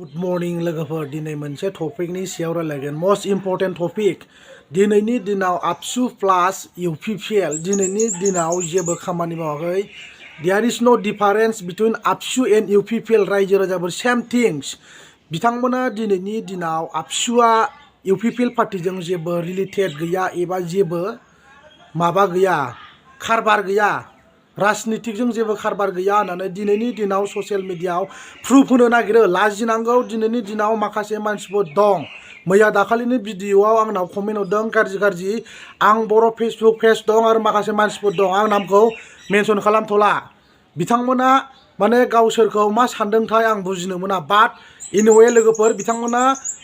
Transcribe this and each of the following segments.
good morning लोगोफोर दिनै मोनसे टपिकनि सायाव रायलायगोन मोस्ट इम्पर्टेन्ट टपिक दिनैनि दिनाव आबसु प्लास इउपिपिएल दिनैनि दिनाव जेबो खामानि मावाखै देयार इज नो डिफारेन्स बिटुइन आबसु एन्ड इउपिपिएल रायजो राजाफोर सेम थिंग्स बिथांमोना दिनैनि दिनाव आबसुआ इउपिपिएल पार्टिजों जेबो रिलेटेड गैया एबा जेबो माबा गैया खारबार गैया राजनितिकजों जेबो खारबार गैया होननानै दिनैनि दिनाव ससियेल मिडियाआव प्रुफ होनो नागिरो लाजिनांगौ दिनैनि दिनाव माखासे मानसिफोर दं मैया दाखालिनि भिडिअआव आंनाव कमेन्ट हरदों गाज्रि आं बर' फेसबुक पेज दं आरो माखासे मानसिफोर दं आं नामखौ मेनसन खालामथ'ला बिथांमोना माने गावसोरखौ मा सानदोंथाय आं बुजिनो मोना बाट इनवे लोगोफोर बिथांमोना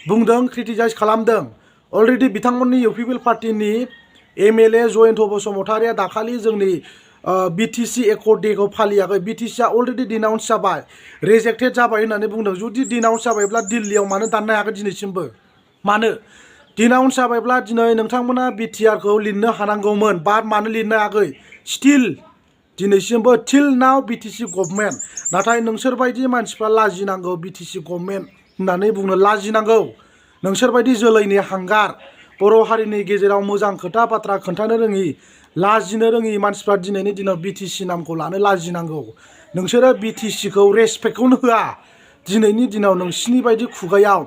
बुंदों क्रिटिसाइज खालामदों अलरेडि बिथांमोननि इउपिपिएल पार्टिनि एमएलए जयन्त बसुमतारिया दाखालि जोंनि बिटिसि एकर्ड डेखौ फालियाखै बिटिसिआ अलरेडि डिनाउन्स जाबाय रिजेक्टेड जाबाय होननानै बुंदों जुदि डिनाउन्स जाबायब्ला दिल्लीयाव मानो दाननो हायाखै दिनैसिमबो मानो डिनाउन्स जाबायब्ला दिनै नोंथांमोना बिटिआरखौ लिरनो हानांगौमोन बाट मानो लिरनो हायाखै स्टिल दिनैसिमबो टिल नाउ बिटिसि गभर्नमेन्ट नाथाय नोंसोरबायदि मानसिफ्रा लाजिनांगौ बिटिसि गभर्नमेन्ट होननानै बुंनो लाजिनांगौ नोंसोरबायदि जोलैनि हांगार बर' हारिनि गेजेराव मोजां खोथा बाथ्रा खोन्थानो रोङि लाजिनो रोङि मानसिफ्रा दिनैनि दिनाव बिटिसि नामखौ लानो लाजिनांगौ नोंसोरो बिटिसिखौ रेसपेक्टखौनो होआ दिनैनि दिनाव नोंसिनि बायदि खुगायाव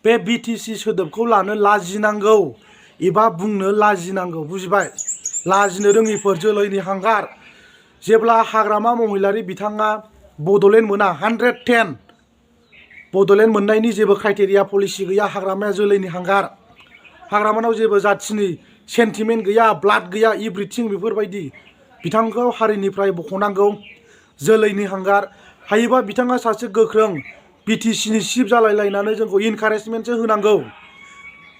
बे बिटिसि सोदोबखौ लानो लाजिनांगौ एबा बुंनो लाजिनांगौ बुजिबाय लाजिनो रोङिफोर जोलैनि हांगार जेब्ला हाग्रामा महिलारि बिथाङा बड'लेण्ड मोना 110 बड'लेण्ड मोननायनि जेबो क्राइटेरिया पलिसि गैया हाग्रामाया जोलैनि हांगार हाग्रामानाव जेबो जाथिनि सेन्टिमेन्ट गैया ब्लाड गैया एभ्रिथिं बेफोरबायदि बिथांखौ हारिनिफ्राय बख'नांगौ जोलैनि हांगार हायोबा बिथाङा सासे गोख्रों बिटिसिनि चिफ जालायलायनानै जोंखौ इनकारेजमेन्टसो होनांगौ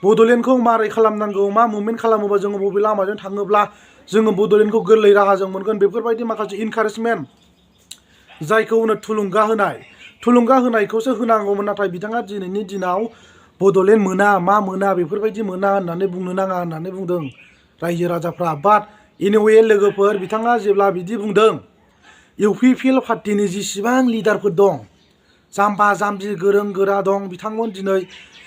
बड'लेण्डखौ मारै खालामनांगौ मा मुभमेन्ट खालामोबा जोङो बबे लामाजों थाङोब्ला जोङो बड'लेण्डखौ गोरलै राहाजों मोनगोन बेफोरबायदि माखासे इनकारेजमेन्ट जायखौ होनो थुलुंगा होनायखौसो होनांगौमोन नाथाय बिथाङा दिनैनि दिनाव बड'लेण्ड मोना मा मोना बेफोरबायदि मोना होननानै बुंनो नाङा होननानै बुंदों रायजो राजाफ्रा बाट एनिवे लोगोफोर बिथाङा जेब्ला बिदि बुंदों इउपिपिएल पार्टिनि जेसेबां लिडारफोर दं जाम्बा जाम्बि गोरों गोरा दं बिथांमोन दिनै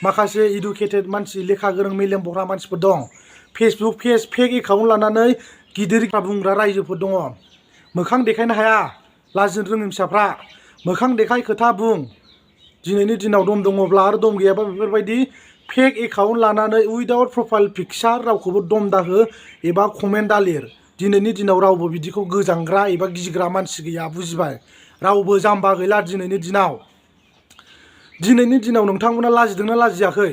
माखासे इडुकेटेड मानसि लेखा गोरों मेलेम बग्रा मानसिफोर दं फेसबुक पेज फेक एकाउन्ट लानानै गिदिर बुंग्रा रायजोफोर दङ मोखां देखायनो हाया लाजिनो रोङि फिसाफ्रा मोखां देखाय खोथा बुं दिनैनि दिनाव दम दङब्ला आरो दम गैयाबा बेफोरबायदि फेक एकाउन्ट लानानै उइदाउट प्रफाइल पिकचार रावखौबो दम दाहो एबा कमेन्ट दालिर दिनैनि दिनाव रावबो बिदिखौ गोजांग्रा एबा गिग्रा मानसि गैया बुजिबाय रावबो जाम्बा गैला दिनैनि दिनाव नोंथांमोना लाजिदोंना लाजियाखै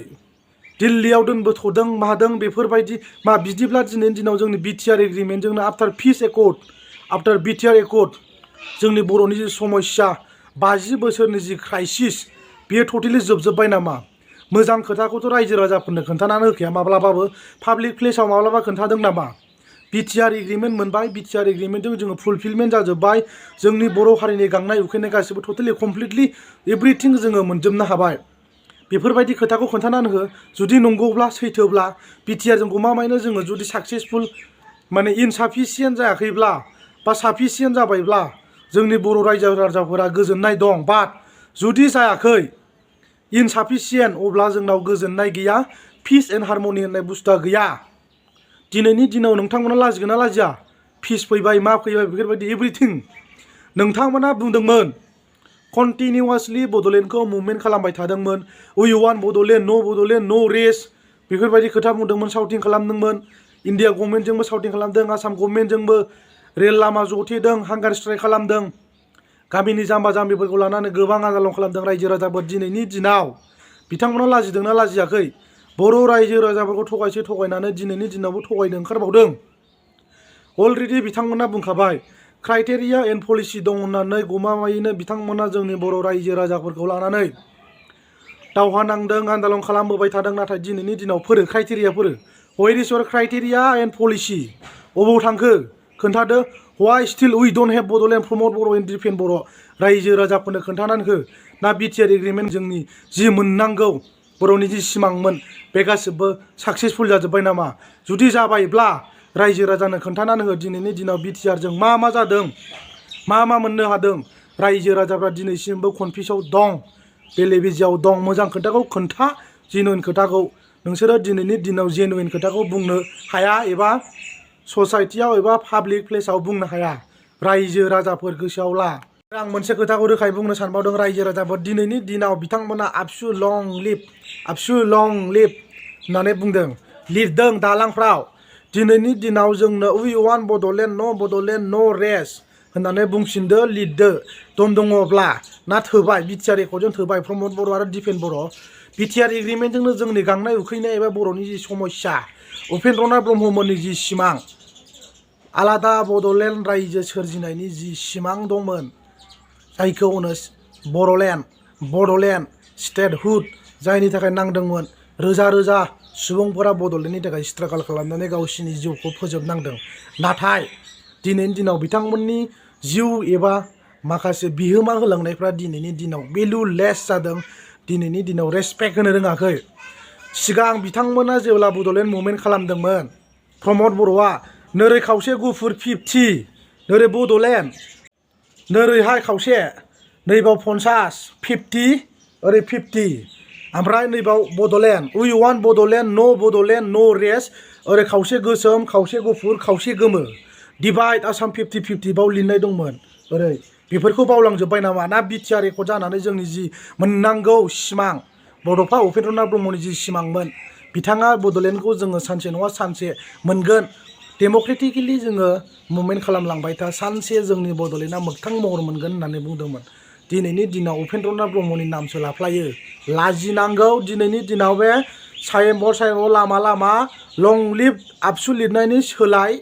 दिल्लीयाव दोनबोथ'दों मादों बेफोरबायदि मा बिदिब्ला दिनैनि दिनाव जोंनि बिटिआर एग्रिमेन्टजोंनो आफ्टार पिस एकर्ड आफ्टार बिटिआर एकर्ड जोंनि बर'नि जि समस्या 50 बोसोरनि जि क्राइसिस बेयो टटेलि जोबजोब्बाय नामा मोजां खोथाखौथ' रायजो राजाफोरनो खोन्थानानै होखाया माब्लाबाबो पाब्लिक प्लेसाव माब्लाबा खोन्थादों नामा बिटिआर एग्रिमेन्ट मोनबाय बिटिआर एग्रिमेन्टजों जोङो फुलफिलमेन्ट जाजोब्बाय जोंनि बर' हारिनि गांनाय उखैनाय गासिबो टटेलि कमप्लिटलि एभ्रिथिं जोङो मोनजोबनो हाबाय बेफोरबायदि खोथाखौ खोन्थानानै हो जुदि नंगौब्ला सैथोब्ला बिटिआरजों गमामायैनो जोङो जुदि साक्सेसफुल माने इनसाफिसियेन्ट जायाखैब्ला बा साफिसियेन्ट जाबायब्ला जोंनि बर' रायजो राजाफोरा गोजोननाय दं बाट जुदि जायाखै इनसाफिसियेन्ट अब्ला जोंनाव गोजोननाय गैया पिस एन्ड हारमनि होननाय बुस्थुआ गैया दिनैनि दिनाव नोंथांमोना लाजिगोन ना लाजिया पिस फैबाय मा फैबाय बेफोरबायदि एभ्रिथिं नोंथांमोना बुंदोंमोन कन्टिनिउवासलि बड'लेण्डखौ मुभमेन्ट खालामबाय थादोंमोन उइ वान्ट बड'लेण्ड नो रेस बेफोरबायदि खोथा बुंदोंमोन साउटिं खालामदोंमोन इन्डिया गभर्नमेन्टजोंबो साउटिं खालामदों आसाम गभर्नमेन्टजोंबो रेल लामा जथेदों हांगार स्ट्राइक खालामदों गामिनि जाम्बा जाम्बिफोरखौ लानानै गोबां आन्दलन खालामदों रायजो राजाफोर दिनैनि दिनाव बिथांमोना लाजिदोंना लाजियाखै बर' रायजो राजाफोरखौ थगायनानै दिनैनि दिनावबो थगायनो ओंखारबावदों अलरेडि बिथांमोना बुंखाबाय क्राइटेरिया एन्ड पलिसि दं होननानै गमामायैनो बिथांमोना जोंनि बर' रायजो राजाफोरखौ लानानै दावहा नांदों आन्दलन खालामबोबाय थादों नाथाय दिनैनि दिनाव क्राइटेरियाफोर where is your criteria and policy अबाव थांखो खोन्थादो why still we don't have Bodoland Pramod Boro' and Dipen Boro' रायजो राजाफोरनो खोन्थानानै हो ना बिटिआर एग्रिमेन्ट जोंनि जि मोननांगौ बर'नि जि सिमांमोन बे गासिबो साक्सेसफुल जाजोब्बाय नामा जुदि जाबायब्ला रायजो राजानो खोन्थानानै हो दिनैनि दिनाव बिटिआरजों मा जादों मा मोननो हादों रायजो राजाफ्रा दिनैसिमबो कनफिउसाव दं बेले बेजेयाव दं मोजां खोथाखौ खोन्था जेनुइन खोथाखौ नोंसोरो दिनैनि दिनाव जेनुइन खोथाखौ बुंनो हाया एबा ससाइटियाव एबा पाब्लिक प्लेसाव बुंनो हाया रायजो राजाफोर गोसोआव ला आं मोनसे खोथाखौ रोखायै बुंनो सानबावदों रायजो राजाफोर दिनैनि दिनाव बिथांमोना आबसु लं लिभ होननानै बुंदों लिरदों दालांफ्राव दिनैनि दिनाव जोंनो वी वान्ट बड'लेण्ड नो रेस्ट होननानै बुंफिनदो लिरदो दम दङब्ला ना थोबाय बिटिआर एकर्डजों थोबाय प्रमद बर' आरो दिपेन बर' बिटिआर एग्रिमेन्टजोंनो जोंनि गांनाय उखैनाय एबा बर'नि जि समस्या उपेन्द्रनाथ ब्रह्ममोननि जि सिमां आलादा बड'लेण्ड रायजो सोरजिनायनि जि सिमां दंमोन जायखौ होनो बड'लेण्ड स्टेटहुड जायनि थाखाय नांदोंमोन रोजा रोजा सुबुंफोरा बड'लेण्डनि थाखाय स्ट्रागल खालामनानै गावसिनि जिउखौ फोजोबनांदों नाथाय दिनैनि दिनाव बिथांमोननि जिउ एबा माखासे बिहोमा होलांनायफ्रा दिनैनि दिनाव भेलुलेस जादों दिनैनि दिनाव रेसपेक्ट होनो रोङाखै सिगां बिथांमोना जेब्ला बड'लेण्ड मुभमेन्ट खालामदोंमोन प्रमद बर'आ नोरै खावसे गुफुर 50 नोरै बड'लेण्ड नोरैहाय खावसे नैबाव 50 50 ओरै 50 ओमफ्राय नैबाव बड'लेण्ड वी वान्ट बड'लेण्ड नो रेस्ट ओरै खावसे गोसोम खावसे गुफुर खावसे गोमो डिभाइड आसाम 50-50 बाव लिरनाय दंमोन ओरै बेफोरखौ बावलांजोब्बाय नामा ना बिटिआर एकर्ड जानानै जोंनि जि मोननांगौ सिमां बड'फा उपेन्द्रनाथ ब्रह्मनि जि सिमांमोन बिथाङा बड'लेण्डखौ जोङो सानसे नङा सानसे मोनगोन डेम'क्रेटिकेलि जोङो मुभमेन्ट खालामलांबाय था सानसे जोंनि बड'लेण्डआ मोगथां महर मोनगोन होननानै बुंदोंमोन दिनैनि दिनाव उपेन्द्रनाथ ब्रह्मनि नामसो लाफ्लायो लाजिनांगौ दिनैनि दिनाव बे साइनबर्ड लामा लं लिभ आबसु लिरनायनि सोलाय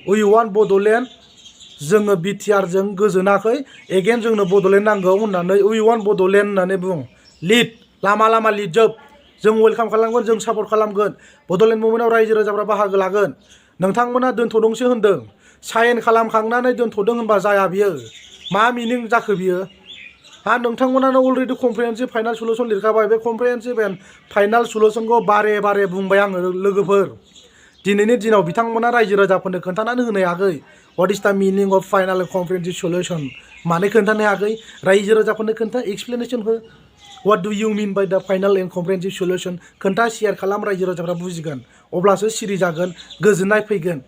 वी वान्ट बड'लेण्ड जोङो बिटिआरजों गोजोनाखै एगेन जोंनो बड'लेण्ड नांगौ होननानै वी वान्ट बड'लेण्ड होननानै बुं लिड लामा लिरजोब जों वेलकाम खालामगोन जों सापर्ट खालामगोन बड'लेण्ड मुभमेन्टआव रायजो राजाफ्रा बाहागो लागोन नोंथांमोना दोनथ'दोंसो होनदों साइन खालामखांनानै दोनथ'दों होनबा जाया बियो मा मिनिं जाखो बियो नोंथांमोनानो अलरेडि कमप्रिहेन्सिभ फाइनाल सलुसन लिरखाबाय बे कमप्रिहेन्सिभ एन्ड फाइनाल सलुसनखौ बारे बुंबाय आङो लोगोफोर दिनैनि दिनाव बिथांमोना रायजो राजाफोरनो खोन्थानानै होनो हायाखै व्हाट इज द मिनिं of final and comprehensive solution मानो खोन्थानो हायाखै रायजो राजाफोरनो खोन्था एक्सप्लेनेसन हो व्हाट डु U mean by the final and comprehensive solution खोन्था शेयार खालाम रायजो राजाफ्रा बुजिगोन अब्लासो सिरि जागोन गोजोननाय फैगोन